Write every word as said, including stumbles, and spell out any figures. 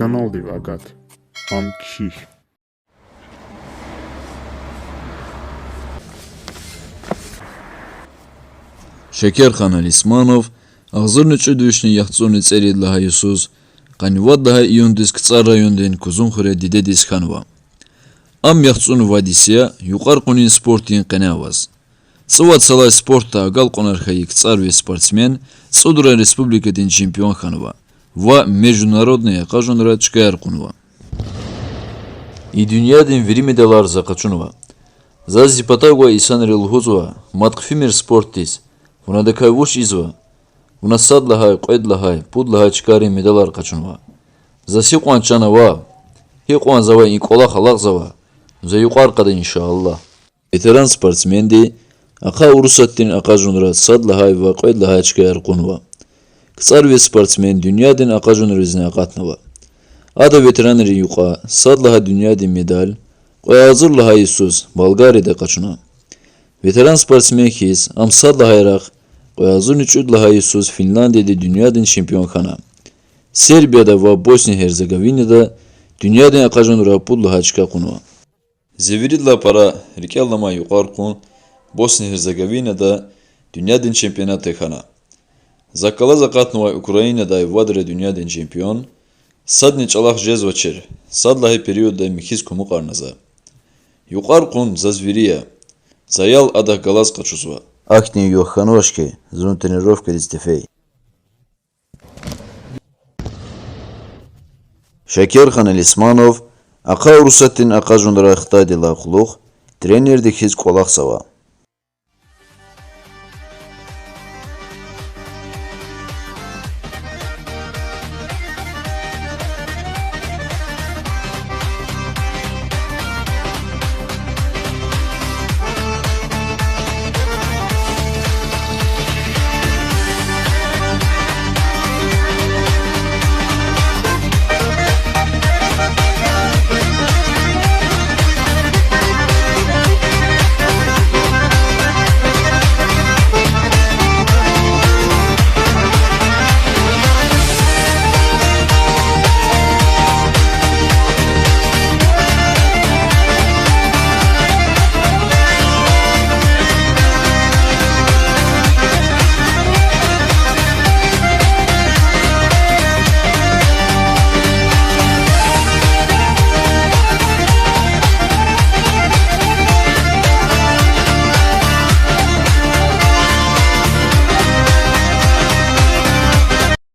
Каналдив агат. Ам кхьихь. Шакирхан Алисманов агъзурни кӀуьд вишни яхцӀурни цӀерид лагьай йисуз къанни вад лагьай июндиз КцӀар райондин Кузунхуьре дидедиз хьанва. Ам яхцӀурни вад йис я юкьар кьунин спортдин къене аваз. ЦӀувад йисалай спортда агалкьунар хьайи кцӀарви спортсмен цӀудрай республикадин чемпион хьанва ва международный акъажунра чкаяр кьунва. И дуьньядин вири медалар за къачунва. Заз зи патав гвай инсанри лугьузва: мад хъфимир спортдиз, вун адакай вуч ийизва? Вуна сад лагьай, кьвед лагьай, пуд лагьай чкайрин медалар къачунва. Заз гьикьван чан ава, гьикьван завай и кӀвалах алакьзава, за юкьар кьада, иншаллагь. Ветеран спортсменди ахъа Урусатдин акъажунра сад лагьай ва кьвед лагьай чкаяр кьунва. КцӀарви спортсмен дуьньядин акъажунризни акъатнава. Ада ветеранрин юкьва сад лагьай дуьньядин медаль кьве агъзур лагьай йисуз Болгарияда къачуна. Ветеран спортсмен хьиз ам сад лагьайрахъ кьве агъзурни кӀуьд лагьай йисуз Финляндияда дуьньядин чемпион хьана. Сербияда ва Босния-Герцеговинада дуьньядин акъажунра пуд лагьай чка кьунва. За виридалай пара рикӀел аламай юкьар кьун Босния-Герцеговинада дуьньядин чемпионатда хьана. Захъ галаз акъатнавай Украинадай вадра дуьньядин чемпион, садни чӀалахъ жезвачир, сад лагьай периодда михьиз кумукьарна за. Юкьар кьун заз вири я. За ял адахъ галаз къачузва. Ахьтин югъ хьанвач хьи, зун тренировкадиз тефей. Шакирхан Алисманов ахъа Урусатдин акъажунрай хтайдалай кьулухъ тренерди хьиз кӀвалахзава.